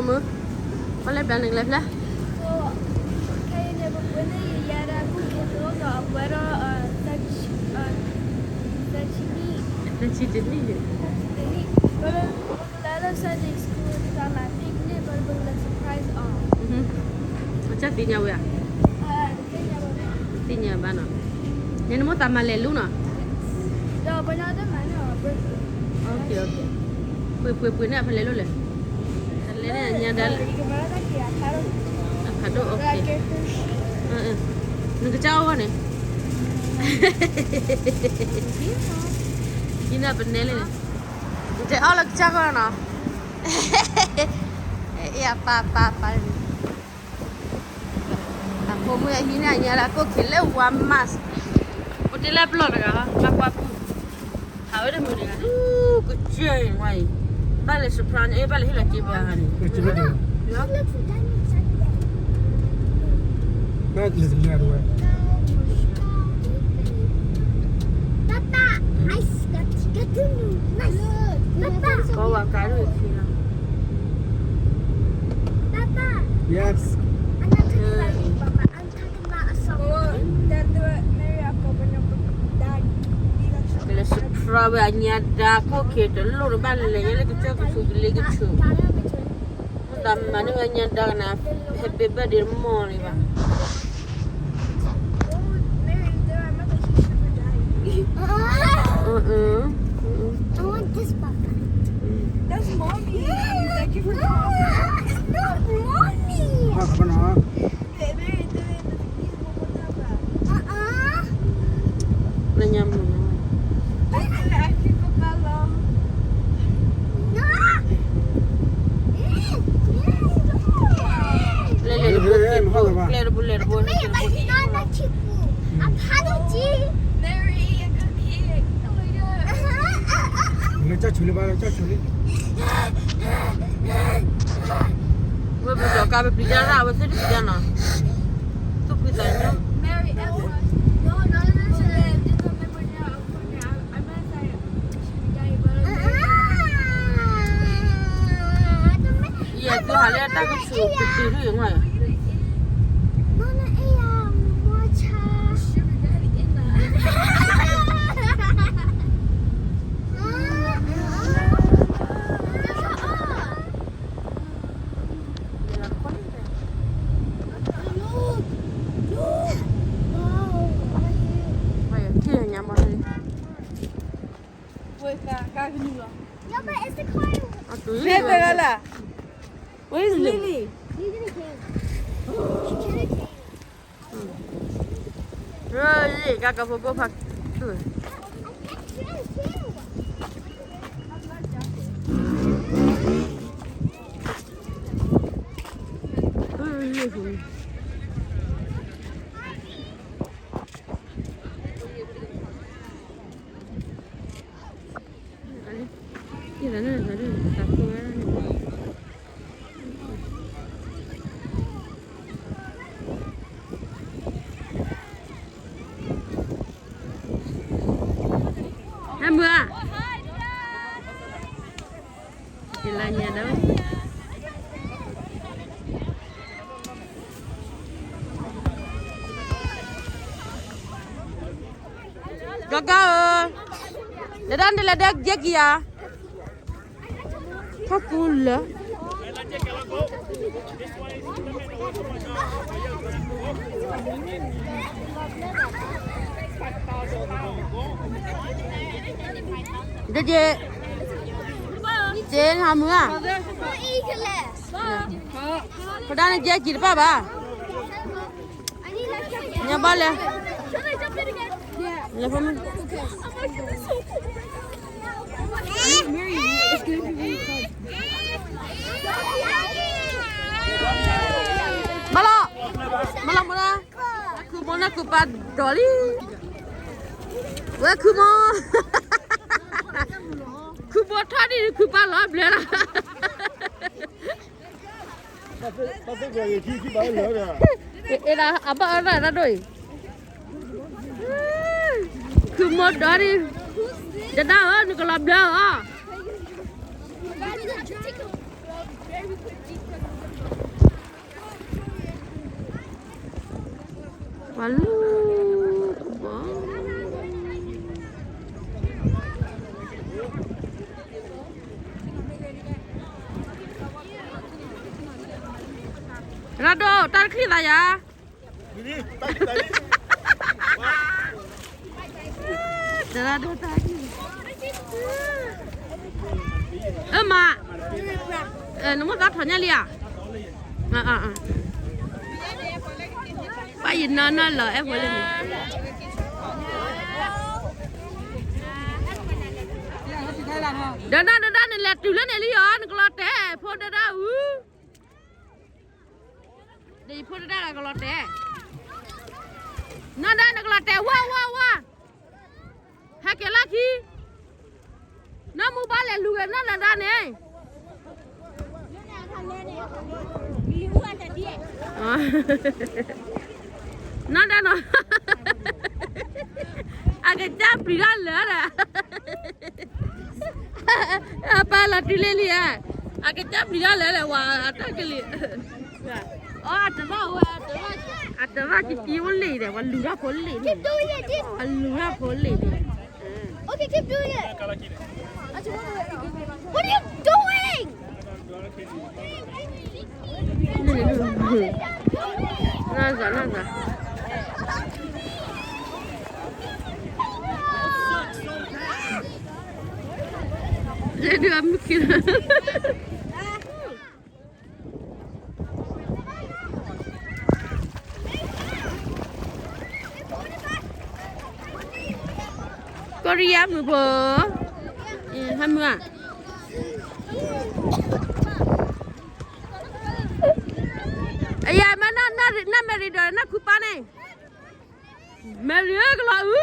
မုၢ်, ပလဲၤဘျါန့ၣ်လဲၤဖျဲၣ်. ခဲအံၤန့ၣ် ပပှ့ၤန့ၢ်ယၤဒၣ်ကူၣ်က့ၤတအိၣ်ဒီးအပှဲၤဒီး သၢဆံတနံၣ်, သၢဆံတနံၣ်, ပကလဲၤလၢ Sunday school တၢ်မၤ picnic ပကလဲၤ surprise အီၤ. အကၢ်သ့ၣ်ညါဝဲဧါ. သ့ၣ်ညါဘၣ်နီၤ, န့ၣ်နမိၢ်သးမၤလဲၤလူနီၤ. ဒီးပှၤညီတမၤန့ၢ်အီၤ ပှ့ၤပှ့ၤန့ၢ်အဖဲလဲၣ်လိၣ်လဲၣ်. တလဲၤန့ၣ်ညါဒၣ်, အဖးဒိၣ်, နကစၢ်အီၣ်ဂီၢ်န့ၣ်, ဟံးန့ၢ်ပနဲလၢန့ၣ်, နတဲအီၣ်လၢကစၢ်ဂီၢ်နီၤ. အ့ၣ် အပၢ်ပၢ်ပၢ်န့ၣ် အဖိမုၣ်အဟံးန့ၢ်အညါလၢအကိၣ်က့ၤလၢ Walmart, အိၣ်တ့ၢ်လၢပျီၢ်တဂၤ, ဘၣ်ကွၢ်ပူၤ, ဟးဝဲတမုာ်တဂၤ, ကစၢ်အံၤဝဲအံၤ, ဘၣ်လဲၤ surprise န့ၣ်, ဘၣ်လဲၤဟ့ၣ်လီၤက့ၤပှၤဂၤန့ၣ်, ဘၣ်လဲၤတမုာ်တဝဲ, ကီဝဲကါဒိၣ်ခံလီၤ. ကလဲၤ surprise ဝဲအညါဒါ ကိၣ်က့ၤတလိၣ်ဒီး ဘၣ်လဲၤညါလၢကစၢၢ်ကဆူးကလ့ကဆူး, မ့ၢ်သးမၤန့ၢ်ဝဲညါဒါကနၤ happy birthday တမီၢ်န့ၣ်ဘၣ်.လၢကၠီၣ်ဆူးလံဘၣ်, လၢကၠီၣ်ဆူးလံ. ဝဲပစီၤကါ ပပျံၤတၢ်ရၣ် ဝဲသ့ၣ်တပျံၤတၢ်နီၤ, သူၣ်ဖှံသးညီ. ယဲၢ်သူဟးလၢတၢ်ကဆူးကတုၤဒ်အံၤမ့ၢ်ဧါ. Where is Lily? Lily, ကါကဖိကိၣ်ဖး, ဟဲမုၢ်ဧါ, ယလါညါဒီး ကီကီဧၢ, လၢတၢ်န့ၣ်လဲၤဒဲကယဲၢ်ကံဧါ, ထီၣ်ကူလၢာ်, က့, က့ဟးမုၢ်ဧါ, ဖဒၣ်န့ၣ်ကယဲၢ်ကံတပၣ်ဘၣ်. ညါဘၣ်လဲၣ်, လဲၤဖိမုၣ်, မၤလီၤ, မၤလီၤမုၢ်လၢ်, ခုမိၢ်န့ၣ်ခုပၢ်ဒီးလံ, ဝဲခုမိၢ်, ခုမိၢ်ထီၣ်ဒ်ခုပၢ်လီၤဘျၢလီၤ. အဘၣ်အၢဘၣ်တၢ်ဒိၣ်အံၤ, ခုမိၢ်ဒီးဒ်, ဒဒၣ်ဧၢ နကလီၤဘျၢအီၤ. ပှၤလူၤတဘီ ရၢ်ဒိၣ် တၢ်တချံၣ်သးယၤ တရၢ်ဒိၣ်တၢ် အၢမး, နမိၢ်သးထီၣ်ညါလံဧါ, ပှၤယနီၢ်နီၢ်လီၤအဲၣ်ဖိလၢန့ၣ်, ဒီးနၤဒီးဒၣ်နလဲၤတုၤလၢန့ၣ်လံဧါ, နကလီၤတဲာ်ဖိဒၣ်ဒၣ်အူ ဒီးယဖိတဒၣ်လၢကလီၤတဲာ်, နီၢ်ဒၣ်နကလီၤတဲာ်ဝါဝါဝါ, ဟဲက့ၤလၢခံ, နီၢ်မူဘၣ်လဲၤလူၤဂ့ၤနီၢ်ဒၣ်ဒၣ်န့ၣ်, နီၢ်ဒၣ်နီၤ, အကစၢ်ပျံၤတၢ်လၢာ်ဒီး အပၢ်လီၤတုၤလံလံဧါ, အကစၢ်ပျံၤတၢ်လၢာ်ဒီး ဝၤအတၢ်ကလံၤ, အတရၣ်ဝဲ, အတရၣ်ကကံအိၣ်လံဒီး ပှၤလူၤတၢ်ဖိလံၤန့ၣ်, ပှၤလူၤတၢ်ဖိလံၤန့ၣ်, နဂၤနဂၤ ဒုးအမုၢ်ခံလၢ ကီၢ်ရံယါမုၣ်ဖိ, ဟဲမုၢ်ဧါ, အယၤမ့ၢ်နီၢ်မဲရံဒီးနီၢ်ခူပၢ်န့ၣ်, မဲရံဧၢကလီၤအု,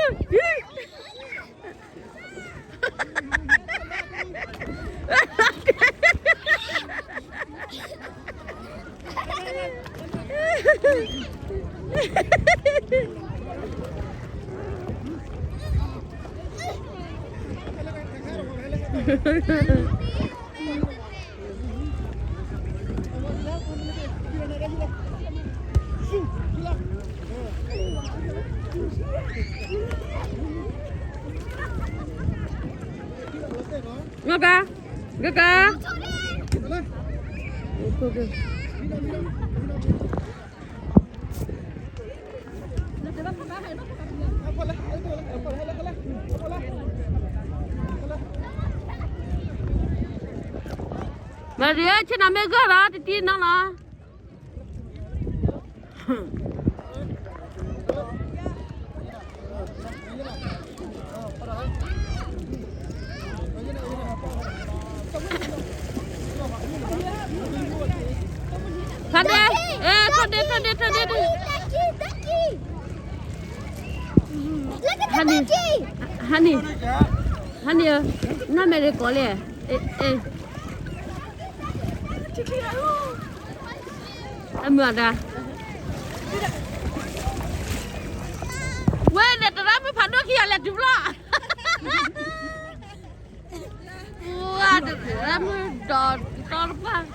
ဂဂါ, ဂဂါ, မၤဒ်ဆ့ၣ်နီၤမ့ၢ်ဂၢၢ်လီၤ တတံၢ်နီၤလီၤ. ထီၣ်ဒ့, ထီၣ်ဒ့, ထီၣ်ဒ့, ထီၣ်ဒ့, ထီၣ်ဒ့, ဟါန့ၣ်, ဟါန့ၣ်, ဟါန့ၣ်, နီၢ်မဲရံကိးလဲၣ်, အမုၢ်အဒါ, ဝဲန့ၣ်တရၣ်မုၣ်ဖးဒိၣ်ခံဂၤလဲၤတုၤဘျီ, ဝဲတရၣ်မုၣ်ဒီးတီတပၢ် တ့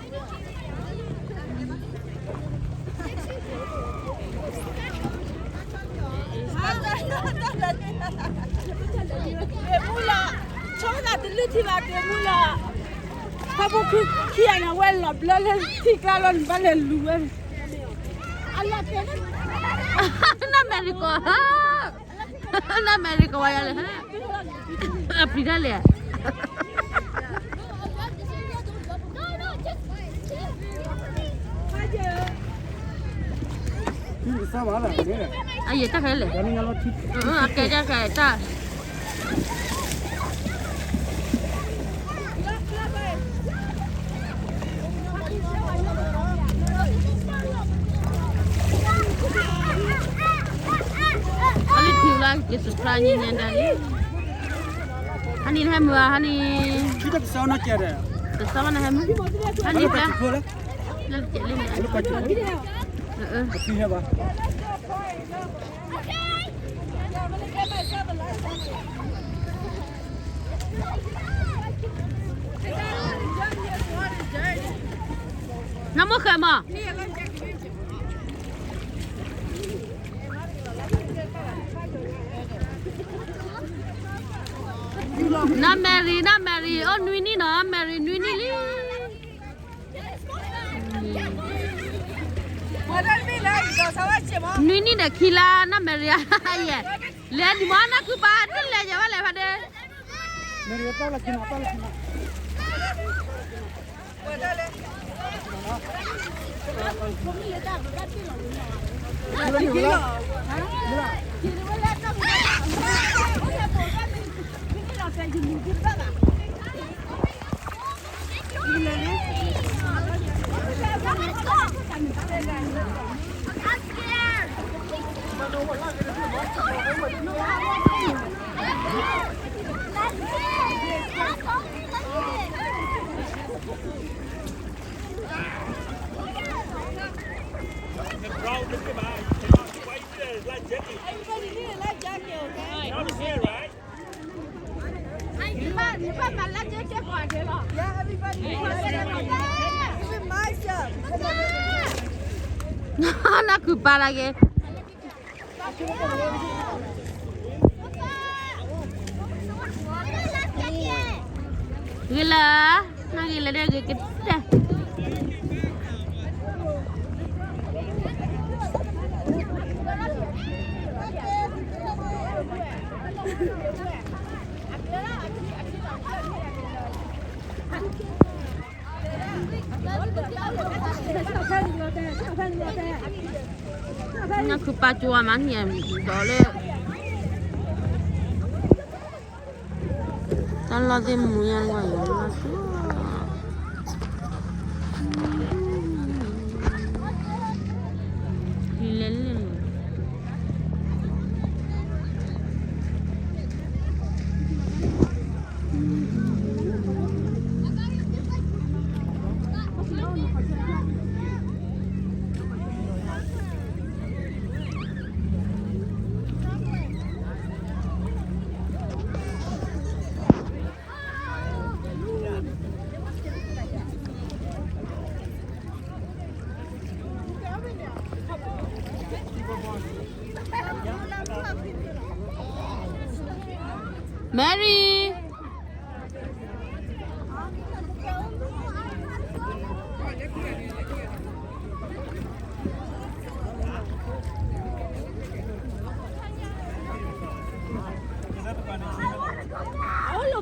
ၢ်မူလီၤ, ဆိကမိၣ်တလုၢ်ထံလီၤ တ့ၢ်မူလီၤ, ဖးဖိခံဂၤန့ၣ် ဝဲလီၤဘျၢလၢထံကျါလီၤ နဘၣ်လဲၤလူၤဝဲ, အလီၤတဲာ်, နီၢ်မဲရံကိး, နီၢ်မဲရံကိးဝဲယၤလဲၣ်, အပျံၤတၢ်လဲၣ်. အယဲၢ်တၢ်ခဲလၢာ်, အကဲတၢ်ခဲတၢ်, အလၢထံလၢက့ၤ surprise ညါညါဒၣ်လံ, ဟါန့ၣ်ဟဲမုၢ်ဧါ ဟါန့ၣ်, တသီဘၣ်နဟဲမုၢ်, ဟါန့ၣ်ဖဲ, လၢကဲလံန့ၣ်, နမိၢ်ဃဲမး, နမိၢ်ဃဲမး, နီၢ်မဲရံၤ နီၢ်မဲရံၤ အိၣ်နွံနံၣ်နီၤ, မဲရံၤနွံနံၣ်လံ. နွံနံၣ်ဒီးခံလါ နီၢ်မဲရံၤဧါ, ယဲ, လဲၤဒံးမး နီၢ်ခုပၤ တလဲၤယၤဘၣ်လဲၤဖးဒ့.နီၢ်ခုပၤတၢ်ဂ့ၤ. ဂ့ၤလၢ, နီၢ်ဂ့ၤလၢဒဲဂ့ၤကတၢၢ်. နီၢ်ခုပၤကၠိမးန့ၣ်ဒီးလၢ တၢ်လီၢ်သ့ၣ်မူညါလီၤယၤလီၤဆူ လဲၤလဲၤလီၤ. မဲရံၤ.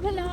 ကလံၤ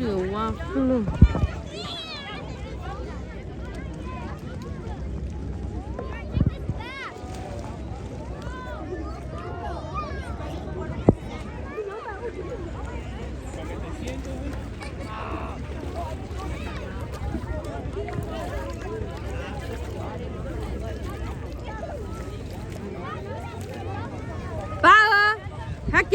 ဒုးဝါဖျိ ပၢ်ဧၢ, ဟဲက့ၤအီၤ ဟဲက့ၤအီၤ.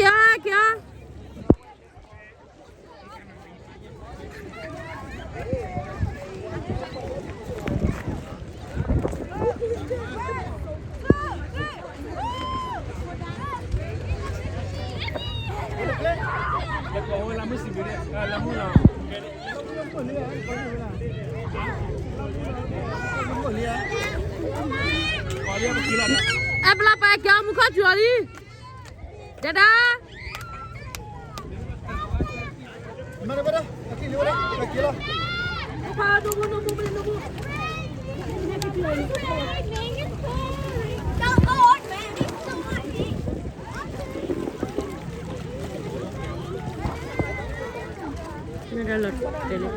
အဲၣ်ပျီပာ်က့ၤအီၤ မူခိၣ်စူၤအီၤလံ, ဒၣ်ဒၣ်.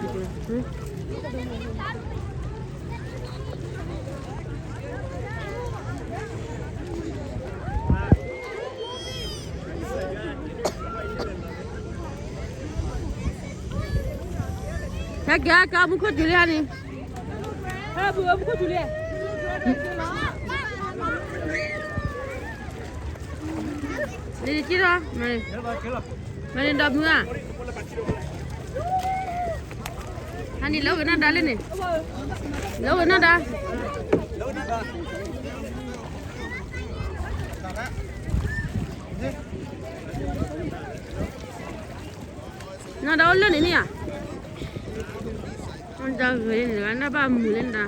ဟဲက့ၤ ဟဲက့ၤ မူခိၣ်စူၤလံန့ၣ်, ဟဲ လံက့ၤဒီး မ့ၢ်ဒီမုၢ်ဧါ, ဟါန့ၣ် လၢဂ့ၤနီၢ်ဒါလၢန့ၣ်, လၢဂ့ၤနီၢ်ဒါ, နီၢ်ဒါအိၣ်လၢန့ၣ်န့ၣ်ဧါ, နီၢ်ဒါဂ့ၤန့ၣ်ဂၤနီၢ်ဘၣ်မုာ်လၢနဒါ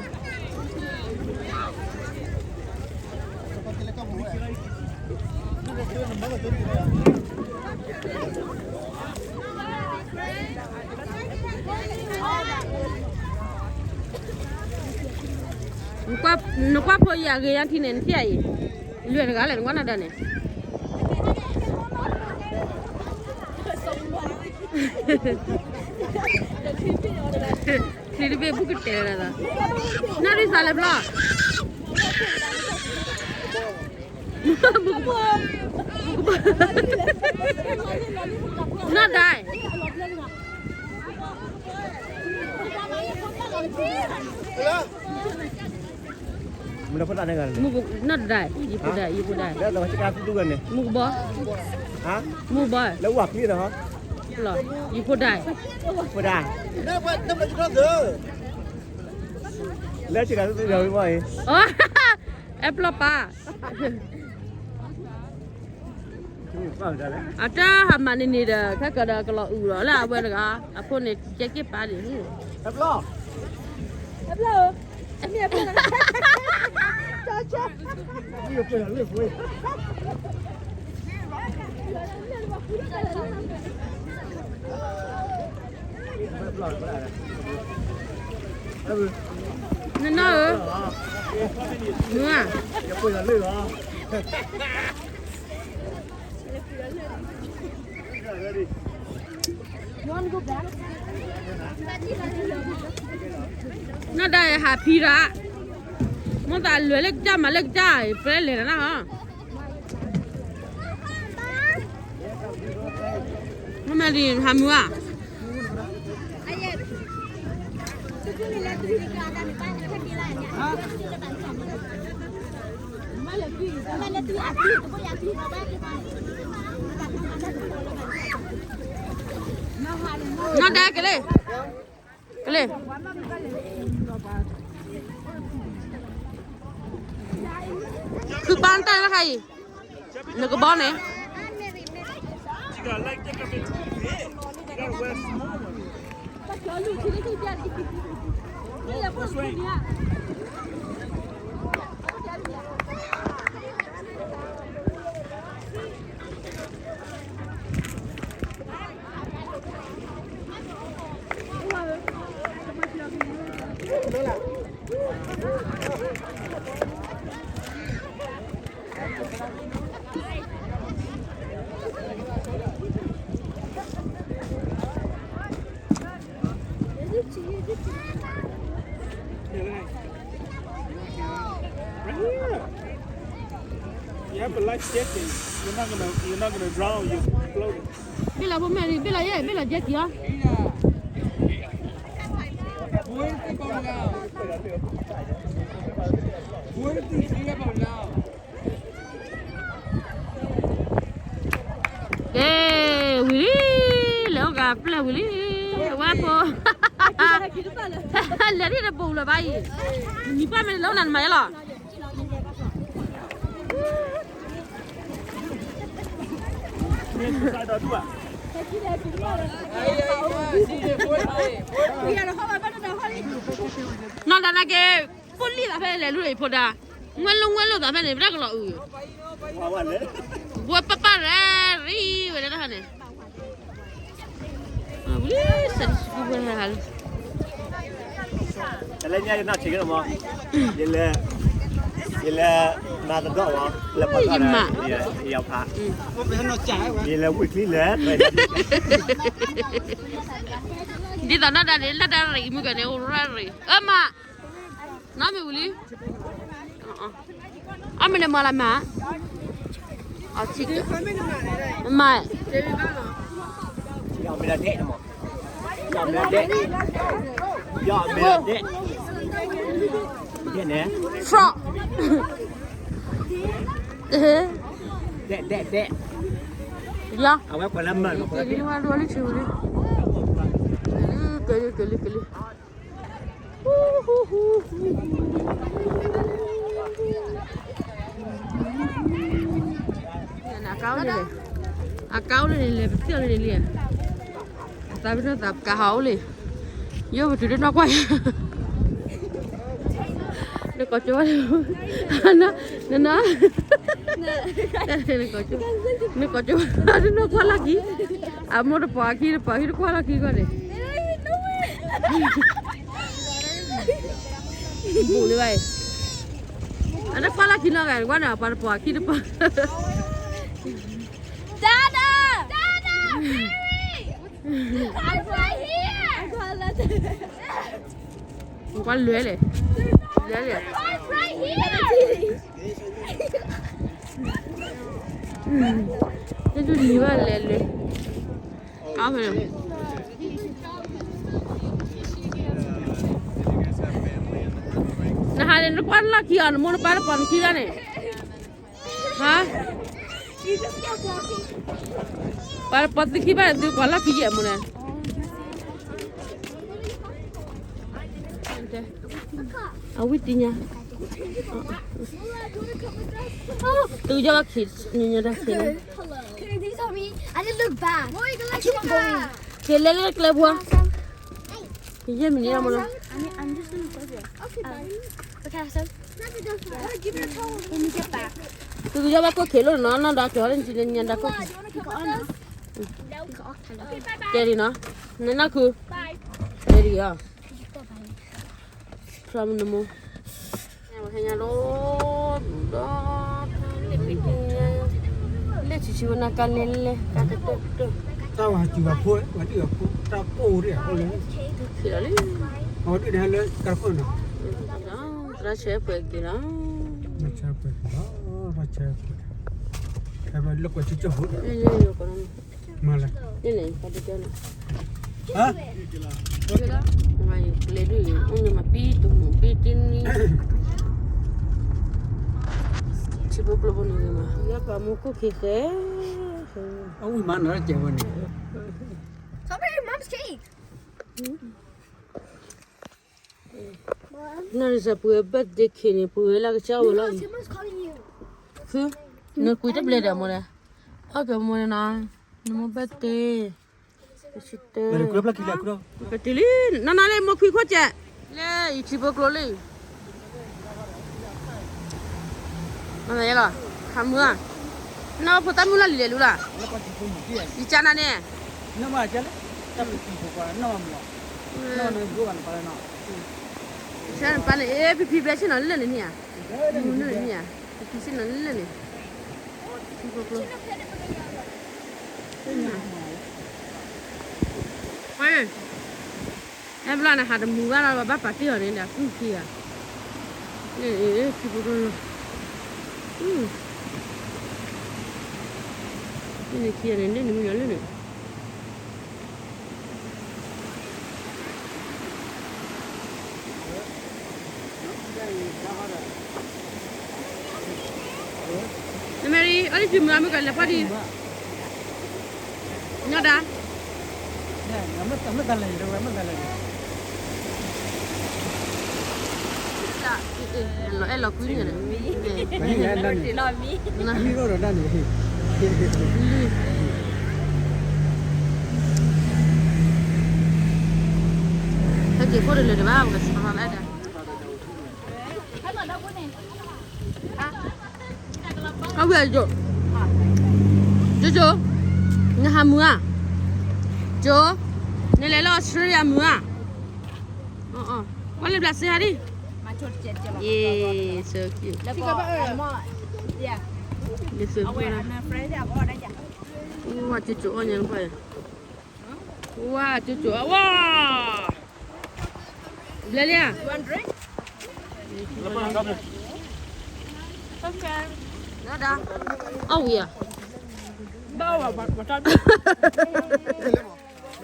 နကွၢ်ဖိယၤဂ့ၤယါထံန့ၣ် နထံၣ်အံၤ, လွဲၢ်တဂၤလဲၣ် နကွၢ်နီၢ်ဒါန့ၣ်, ချံတဘ့ၣ်ဘူးကတဲာ်လီၤ, နီၢ်ရံသးလဲၤဖျီၣ် နီၢ်ဒါ, မ့ၢ်ဖိဒၣ်န့ၣ်ဂၤန့ၣ်, နီၢ်ဒါ, ယဖိဒါ, ယဖိဒါ, မုၢ်ကဘီ, မုၢ်ကဘီ, လၢဝၤချံန့ၣ်, ယဖိဒါ, ဖိဒါ, လၢဆ့ကၤသုသုဒီးဝံၤဘီအံၤ, အဲၣ်ပျီၢ်ပၢ် အတၢ်ဟးမၤန့ၢ်န့ၣ်ဒီး ခဲကဒီးကလီၤအုၣ်လီၤလၢအဝဲတဂၤ အဖိန့ၣ် ကဲက့ၢ်ပၢ်န့ၣ်, နနီၢ်ဧၢ, မုၢ်ဧါ နီၢ်ဒါဟးဖံးရၣ်, မိၢ်သးလွဲၤလၢကစၢ်မၤလၢကစၢ် ပလဲလဲၤတၢ်နၢ်ဟီ, မ့ၢ်မ့ၢ်ဒ်ဟးမုၢ်ဧါ နီၢ်ဒါကလဲၣ်, ကလဲၣ်, ခုပၢ်တၢ်လၢခါအံၤ, နကဘီန့ၣ် You have a life jacket. You're not gonna, you're not gonna drown. You're floating. ဘ့ၣ်လီၤဖိမဲာ်ရံ ဘ့ၣ်လီၤယဲၢ် ဘ့ၣ်လီၤယဲၢ်ကံၤအီၤ ကဲ, ဝံၤလံ, လဲၤအိၣ်ကးပျၢၢ်ဝံၤလံ, ဝဲဖိ, လဲၤဒ်တပူၤလၢၤဘၣ်အံၤ, နံၤပှၢ်မ့ၢ်လၢနၤနမၤယဲလီၤ. နီၢ်ဒါနာ်က့, ဖိလံၤသးဖဲလဲၤလူၤအံၤဖိဒါ, ငွဲၢ်လိၣ်ငွဲၢ်လိၣ်သးဖဲန့ၣ် ပတၢ်ကလီၤအုၣ်, ဝဲပၢ်ပၢ်ရဲၣ်ရံဝဲဒၣ်တၢ်န့ၣ် ဝံၤလံ, စဲးတဆူဝဲဟဲဟးလံ, တလဲညါယနီၢ်ဆံးက့ၤမး, ယလဲၤ, ယလဲၤ, မၤတဒီးဝဲ, ယမး, ယဖး, ယလဲၤဝံၤချံလဲၣ်, ဒ်သိးနီၢ်ဒါန့ၣ် လၢတၢ်ရံၣ်မုၢ်ကန့ၣ် အိၣ်ရၣ်ရံၣ်, အၢမး, နီၢ်မ့ၢ်ဝံၤလံ အမ့ၢ်န့ၣ်မၤလၢမၤ, အဆံး, မၤ, ယမ့ၢ်ဒၣ်ဒဲး, ယမ့ၢ်ဒၣ်ဒဲး, ယမ့ၢ်ဒၣ်ဒဲး, Frog. ဒဲးဒဲးဒဲး. ယၤ. အဝဲကွၢ်လၢမၢ်လီၤ ကဲလံ နဝဲဒိလံ ဆံဝံၤလံ. ကဲလံ ကဲလံ ကဲလံ. အကါအိၣ်လံ, အကါအိၣ်လံန့ၣ် လဲၤပသံၣ်အီၤလံန့ၣ်လံ. သးပ့ၤနီၣ်သးကါဟးအိၣ်လံ. ယိၣ်ပတုၤတနီၢ်ကွၢ်ယၤ, နကိးကၠိဘၣ်, နန, နကိးကၠိ, နကိးကၠိဘၣ် တနီၢ်ကွၢ်လၢခံ, အမိၢ်တပှၤခံ တပှၤခံ တကွၢ်လၢခံကွၢ်န့ၣ် ဘူးလံဘၣ်အံၤ, အတကွၢ်လၢခံနီၢ်ဂၤ ကွၢ်န့ၣ် ပှၤတပှၤခံတပှၤ. Dada! Dada! Mary! I'm right here! ကွၢ်လွဲလဲၣ်, လွဲလဲၣ်. I'm right here! တဒူၣ်နံၤဘၣ်လဲၤလွဲ, အဖဲ နဟးန့ၣ် နကွၢ်လၢခံအီၤ နမိၢ်နပၢ်တပှၤနခံဂၤန့ၣ်, ဟါ, ပှၤတပှၤသုခံဘၣ်န့ၣ် သုကွၢ်လၢခံယဲၢ်မိၢ်န့ၣ်. အဝံတံၢ်ညါ, သုကယီၣ်ဘၣ်ခံ, ညီညီတၢ်ခံလၢ, Can you please help me? I didn't look back. I keep on going. ကလဲၤလၢကျဲပူၤ, ယဲၢ်မံးနံးလီၤမ့ၢ်နီၤ. I'm, I'm just gonna go there. Okay, bye. Okay, so, let me get back. သုကယီၣ်ဘၣ်ကိၣ်ခ့လိာ်နီၤ, နီၢ်ဒီးကၠီၤလၢနံၤလၢညါဒီးကိၣ်ခ့, ကဲဒံးနီၤ, နနၢ်ခူ, ကဲဒံးအီၤ, ဖြီမနမူ, ဟဲညါလီၤ, ဒီး, လၢဆံးဆံးဝဲနၤကါလဲၤလဲၤ ကါကတၢၢ်ကတၢၢ်, တၢ်ဝဲဟးစူၤဝဲဖိ, ဝဲဒုးဝဲဖိ, တၢ်ကိၢ်ဝဲဒၣ်အီၤလၢ, ခံလီၤလံ, အဝဲဒုးန့ၣ်ဟဲလၢကါခိၣ်နီၤ, ရၢၢ်ဆၢပှဲၤက့ၤလီၤ, ရၢၢ်ဆၢပှဲၤက့ၤလီၤ, ရၢၢ်ဆၢပှဲၤ, ဟဲဝဲလၢကွဲးဆူကၠိၣ်ဖိ, မၤလဲၣ်, န့ၣ်န့ၣ်, ဟါ, ကျဲဒုး, အိၣ်န့ၣ်မၤပံတမူၤ ပံတနံၤ, ထံဖိကျိဖိန့ၣ်မး ယပာ်မူခိၣ်ခံဃဲ, အဝံၣ်မၤနၤတစဲးဝဲန့ၣ်, Strawberry mom's cake. နၤရံစၢ်ပှဲၤ birthday cake န့ၣ် ပှဲၤလၢကစၢ်ဝဲလီၤအံၤ, ဃု, နကွံာ်တဘျဲၣ်ဒီးမိၢ်န့ၣ်, အီၣ်ကမိၢ်န့ၣ်နီၤ, နမိၢ် birthday ပတုၤလံ, နနၤလၢမိၢ်ခွံခိၣ်စဲး, လၢယထံဖိကျိလံ, နလီၤ, ဟးမုာ်ဧါ, နဖိသၣ်မုၣ်လီၤလံၤလဲၤလူလီၤ, ယကနၤန့ၣ်, နပၢ်န့ၣ် အဲ ဖံဖံဘျဲဆ့ၣ်နီၤလၢန့ၣ်န့ၣ်ဧါ, မုၢ်န့ၣ်န့ၣ်ဧါ, ဖံဖံဆ့ၣ်နီၤလၢန့ၣ်, ထံဖိကျိ အဲဘျီန့ၣ် ဟးတမုာ်ဘၣ်လီၤ, ဘၣ်ပာ်တ့ၢ်အီၤန့ၣ်ဒီး ကူၣ်ခံဂၤ, န့ၣ်, ထံဖိကျိ, န့ၣ်ခံဂၤန့ၣ် လၢန့ၣ်မုၢ်နီၤလၢန့ၣ် နမဲရံ အီၣ်လံဖံမုၢ်အမုၢ်ကလဲၤဖီၣ်ဒံး, ညီဒၣ်, လီၤအဲၣ်လီၤကွံန့ၣ်, ဟဲက့ၤခိၣ်တလၢာ်တဘၣ် ပကစးလီၤလၢအဲၣ်ဒၣ် အဝဲ ကၠိ, ကၠိ, နဟးမုာ်ဧါ, ကၠိ, နလဲၤလၢ Australia မုာ်ဧါ, ကွၢ်လၢဘျးစ့ဟးဒံး, ယ့, so cute, ဝါ ကၠိကၠိအီၣ်ညါနကွၢ်, ဝါ ကၠိကၠိအီၣ်, ဝါ ဘျဲလံဧါ, အီၣ်ဝံၤဧါ, ဘၣ်ဝဲ,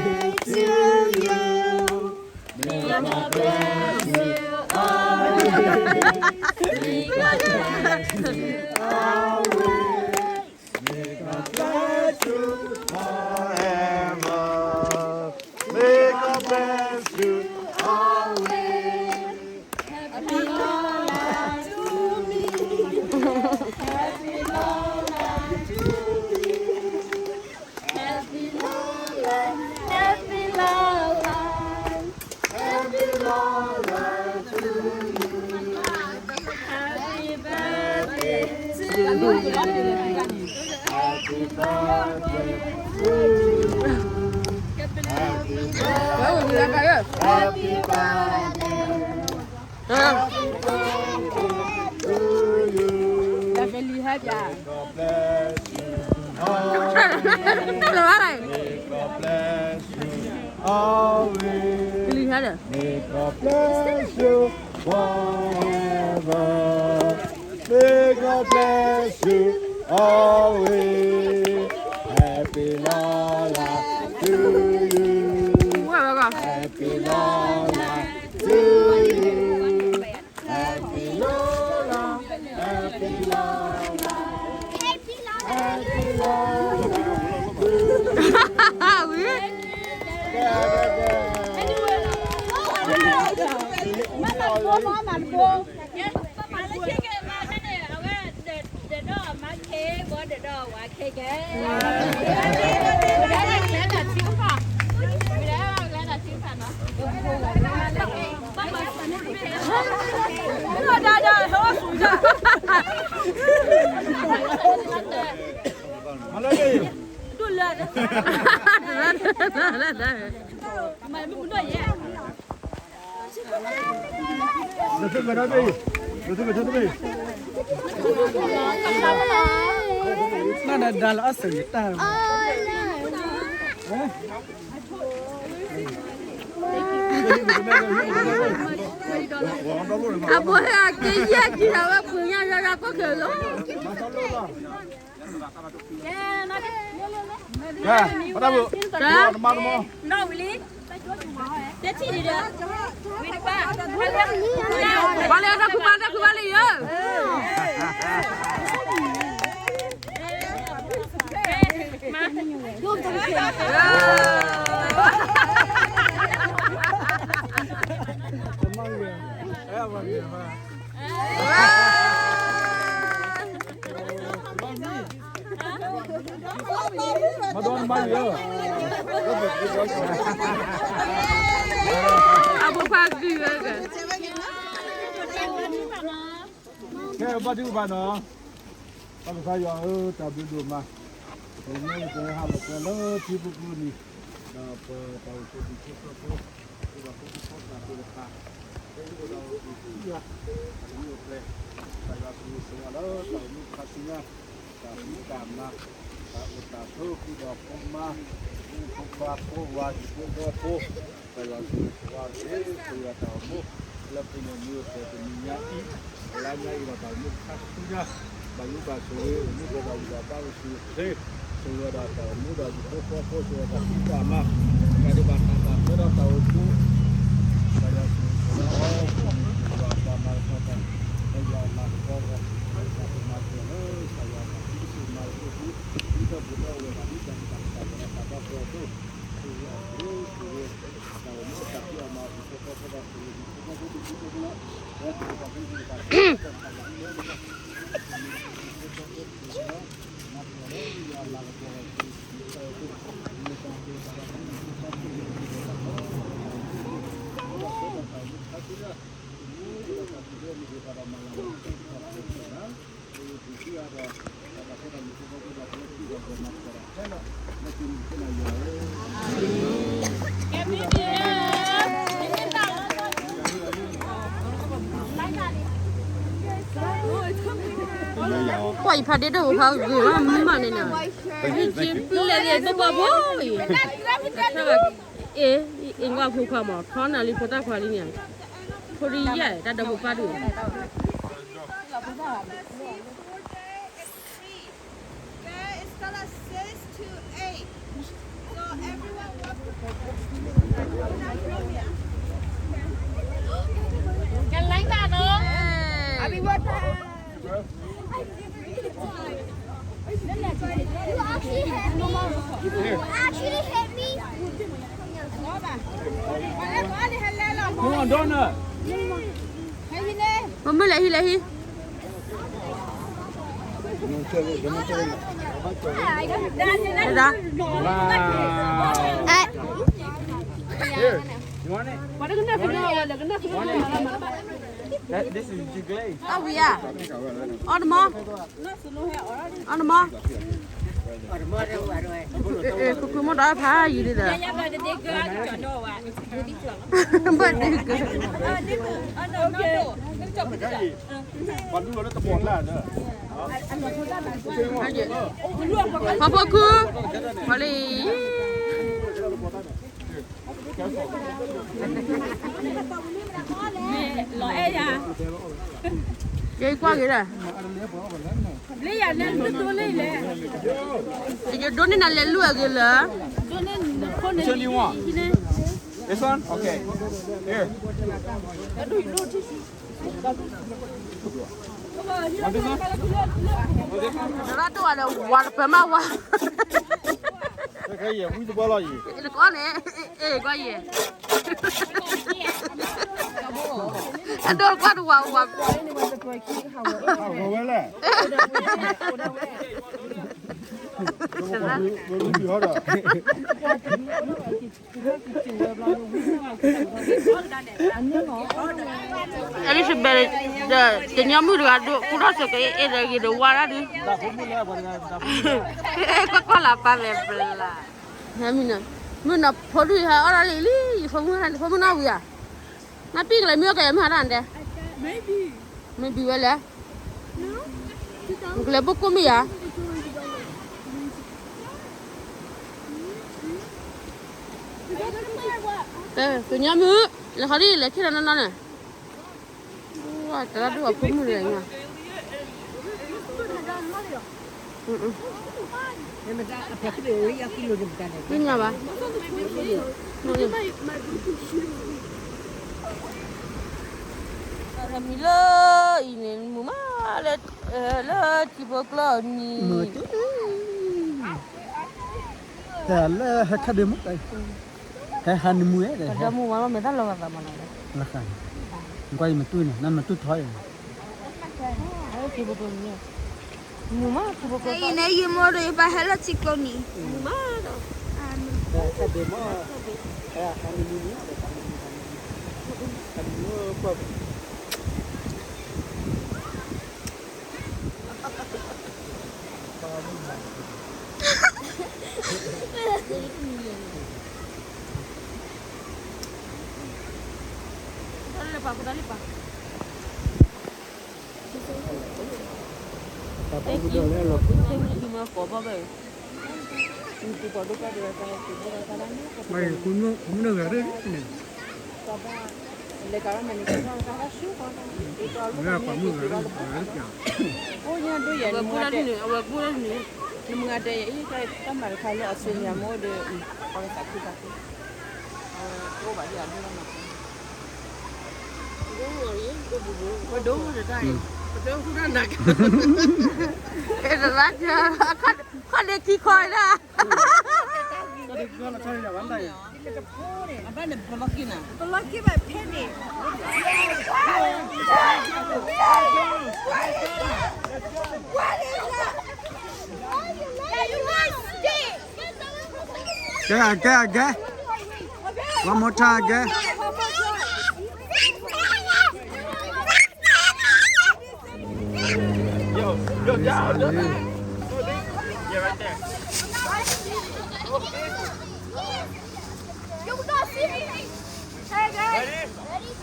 bless you. May God bless you always. May God bless you always. May God bless you forever. May God bless you always. Happy long life to me. Happy long life to me. Happy long life, happy long life, happy long life to you. Happy birthday to you. Happy birthday to you. Happy birthday, happy birthday. May God bless you always. May God bless you always. May God bless you forever. May God bless you always. Happy long life to you. Happy long life to you. Happy long life, happy long life, happy long life to you.အဘိဟဲက့ၤယဲၢ်ကံၤဟးဝဲပှ့ၤညါယါယါကီၢ်ခဲလီၤ. ဘၣ်လၢတၢ်ခူဘၣ်တၢ်ခူဘၣ်လံယိၤ အဖိခွါဂုာ်ဝဲကဲ ကဲဘၣ်ဒုဘၣ်နီၤ. ပၢ်ကစၢ်ယွၤဧၢ, တၢ်ဘျုးဒိၣ်မး, ပမ့ၢ်ပဟးလီၤပှဲၤလၢထံဖိကျိနံၤ, ဒီးပတၢ်အိၣ်ဆူၣ်အိၣ်ချ့ဖီခိၣ်, ဒီးဖိဒံဖိသၣ်သ့ၣ်တဖၣ်, ပအိၣ်ဒီးပှၤသ့ၣ်တဖၣ်, တၢ်အိၣ်မူအိၣ်ပှဲၤ, ကစၢ်ယွၤဆိၣ်ဂ့ၤဆိၣ်ဝါလၢတၢ်အိၣ်မူခါဆူညါ, တၢ်ဖံးတၢ်မၤ, တၢ်အိၣ်တၢ်ဆိးဃုာ်ဒီးဖိမါ, ဖိခွါဖိဝၤ ယဖိဒီဖိ, ကစၢ်ယွၤဆိၣ်ဂ့ၤဆိၣ်ဝါက့ၤ ပဝဲဒၣ်တၢ်အိၣ်မူ, လၢပညိၣ်မုၢ်အိၣ်ဖျဲၣ်တနံၤညါအံၤ, လါညါအံၤဒီးတၢ်အိၣ်မူခါဆူညါ, ဘၣ်ယိၣ်ဘၣ်ဆိၣ်ဂ့ၤ အိၣ်မူဒီးတၢ်ဂံၢ်တၢ်ဘါအိၣ်ဆူၣ်အိၣ်ချ့, ဆိၣ်ဂ့ၤဝဲဒၣ်တၢ်အိၣ်မူဒီးယဖိဃီဖိ ဆိၣ်ဂ့ၤတၢ်ဖံးတၢ်မၤ, တၢ်ဒိးဘၣ်တၢ်ဘၣ်ထွဲဒီးတၢ်အိၣ်မူ, ကစၢ်ယွၤဆိၣ်ဂ့ၤဆိၣ်ဝါအီၤ, ယွၤအပှၤမၤကပီၤ, ကစၢ်ယွၤအမၤကပီၤအီၤ, ကစၢ်ယွၤမၤကပီၤလၢ ကစၢ်ယွၤအတၢ်ဖံးတၢ်မၤအဃိ, ဒ်သိးပတၢ်အိၣ်ဝဲဒၣ် ဒ်တၢ်မ့ၢ်တၢ်တီတၢ်လီၤတၢ်ဘၣ်ကီအသိး, ဆိၣ်ဂ့ၤအီၤ, ဆိၣ်ဂ့ၤ, တၢ်အိၣ်မူတၢ်ဖံးအီၤမၤအီၤ ကွၢ်အံၤဖးဒ့ဒိၣ်ဖးဂ့ၤမးမးန့ၣ်နီၤ, ဟံၣ်က့ပျဲၢ်လၢဘီဘီဘီအံၤ, အ့ၣ်, အ့ၣ်ကွၢ်ဖိခွါမး ထီနၤလံဖိသၣ်ခွါလံန့ၣ်, ဖိဒံယဲၢ် တၢ်ဒီဖိပၢ်ဒုး There is color six to eight. So everyone walk. Hey. Happy birthday. You actually hit me. You actually hit me. Come on, Donna. Mama, lahi, lahi. Wow. Eh. Here, you want it? That, this is glaze. Oh, yeah. On the mall. On the mall. အဲ အဲ ခုခုမ့ၢ်ဒီးဖးယံၤဒ်ဒီး ဘၣ်ဒုးက ပှၤဒူလီၤလၢတဘီၣ်ကျါဒီး ပှၤဖိခု ပှၤလံ လီၤအဲၣ်ယၤ ယကွၢ်က့ၤဒီး လၢယၤန့ၣ် နဒိးန့ၢ်နၤလဲၤလွံၢ်အဂ့ၤလၢ ဒိးန့ၢ်နဖိန့ၣ် This one? Okay. Here. Want this one? Want this one? နဘၣ်တိၢ်ဝဲဒီး ဝၤတပၢၤမးဝၤ တကီၢ်န့ၣ် အဲ ကွၢ်ယဲၢ် အဒိၣ်ကွၢ်တဝၤဝၤ ဝဲလဲၣ် အဲ ဒီး ကညီမုၣ်တဂၤဒိၣ် ကူထီၣ်စၢၤက့ၤ အဲ ဒီးဂ့ၤဒီးဝါဒၣ်ဒုး ကွၢ်ကွၢ်လၢပၢ်မဲာ်ပျၢ် မုၢ်နီၤ ဖိဒုဟဲအီၣ်ဒၣ်လံလံ ယဖိမုၣ် ဖိမုၣ်နီၢ်ဝံၤဧါ နပံၢ်ကလဲၤမုၢ်ကလဲၤမုၢ်ဟါဒၣ်ဒဲး မ့ၢ်ဘံဝဲလဲၣ် နကလဲၤဘိၣ်ကိၣ်မ့ၢ်ဧါ ကညီမုၣ် လဲၤခီဒံၣ် လဲၤထံၣ်လီၤနီၢ်နီၢ်န့ၣ် တၢ်ဒိၣ်အဖိမုၣ်လဲၣ်ညါ မ့ၢ်ညါဘၣ် မံလၢအံၤန့ၣ် မုာ်မးလၢ လၢထံဖိကျိနံၤ တၢ်လၢဟဲခါဒ့မုၣ် ဟဲဟးနမုာ်ဒီး ဟဲမုာ်ဝဲလီၤ မဲာ်တၢ်လီၤဂာ်သးမးလီၤ ကွၢ်ယမတူၢ်န့ၣ် နမတူၢ်ထီအံၤ ထံဖိကျိနံၤ မုာ်မး ထံဖိကျိ အံၤန့ၣ် ယမိၢ်ဒီးယပၢ်ဟဲလၢထံကျိနံၤ မုာ်မးဒီး ဟဲခါဒ့မုၣ် ဟဲဟးနမုာ်နံၤ ဟဲနမုာ် ဟဲနမုာ် ကွၢ် မုာ် တၢ်လၢပှၤ Thank you. Thank you မ့ၢ်ကိးဘၣ်ဘၣ် မ့ၢ်ကိးဒိၣ်ကၢ်ဒိၣ်ဝဲတၢ် မ့ၢ်ကိးမုၢ်ဂၤရ့ၣ်န့ၣ် လဲၤကရၢမနုၤကရၢတၢ်ဆူကီၢ် ဖိညါဒိၣ်ယၤ အဝဲကူၣ်လၢန့ၣ် အဝဲကူၣ်လၢန့ၣ် နမုၢ်ဂၤတဲယၤအံၤ တၢ်မၤတခါလၢအီစထြ့လယါမ့ၢ်ဒီး ပှၤကသးခုသးခု အဝဲအိၣ်ဘၣ်ဒ်အဒိၣ်လီၤမး ပဒိၣ်တၢ်အံၤ ပဒိၣ်တၢ်နၤ အဲတရၣ် ခီၣ်ဒ့ခံခီဒၣ် အဘၣ်န့ၣ် ပလီၢ်ခံနၤ ပလီၢ်ခံဘၣ်ဖဲန့ၣ် ကဲ ကဲ ကဲ one more time ကဲ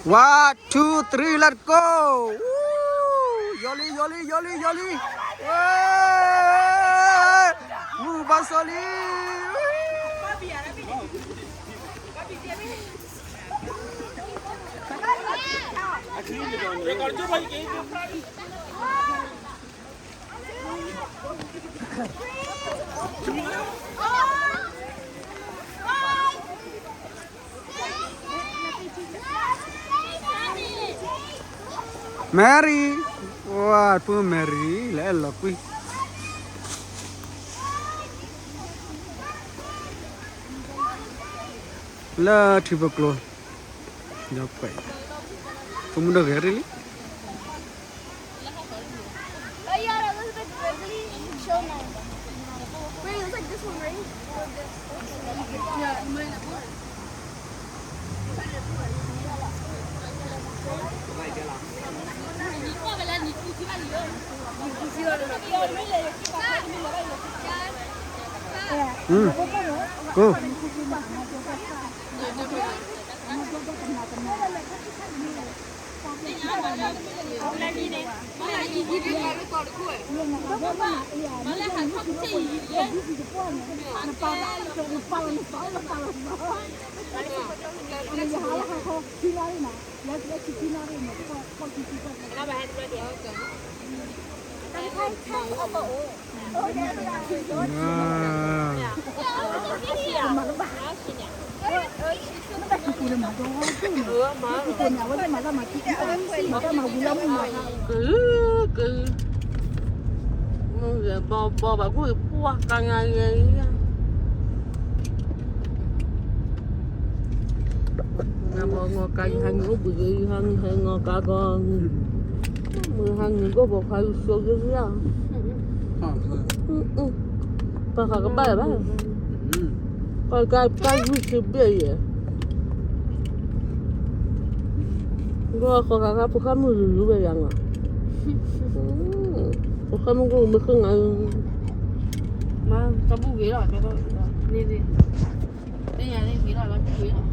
One, two, three, let's go! ယီၤလံ ယီၤလံ ယီၤလံ ယီၤလံ ဝဲ မုၢ်ဘၣ်စီလံ Mary, ဝါ ပုၢ် Mary လၢအဲၣ်လီၤကွံ လၢထံပကျိ ဒီးကွဲး ဖိမုၣ်ဒီးဂဲၤရ့ၣ်လံ Go. Kơ, kơ. Mơ ghe bò bò bà gui pua kơ ngà ghe. Ngà bò ngò kà hăng ôbư ghe hăng hăng ngò kà gò. Mơ hăng gô bò khà yu sô ghe ghe. Pà khà kà bá bá. Pà kà kà yu sô bê yê. Gô khà kà kà pù khà mù lù lù bê yang à. Pù khà mù gô mê khư ngà. Má, tao bù ghế rồi, tao bù ghế rồi. Đi, đi. Đi nhà đi, ghế rồi, tao bù ghế rồi.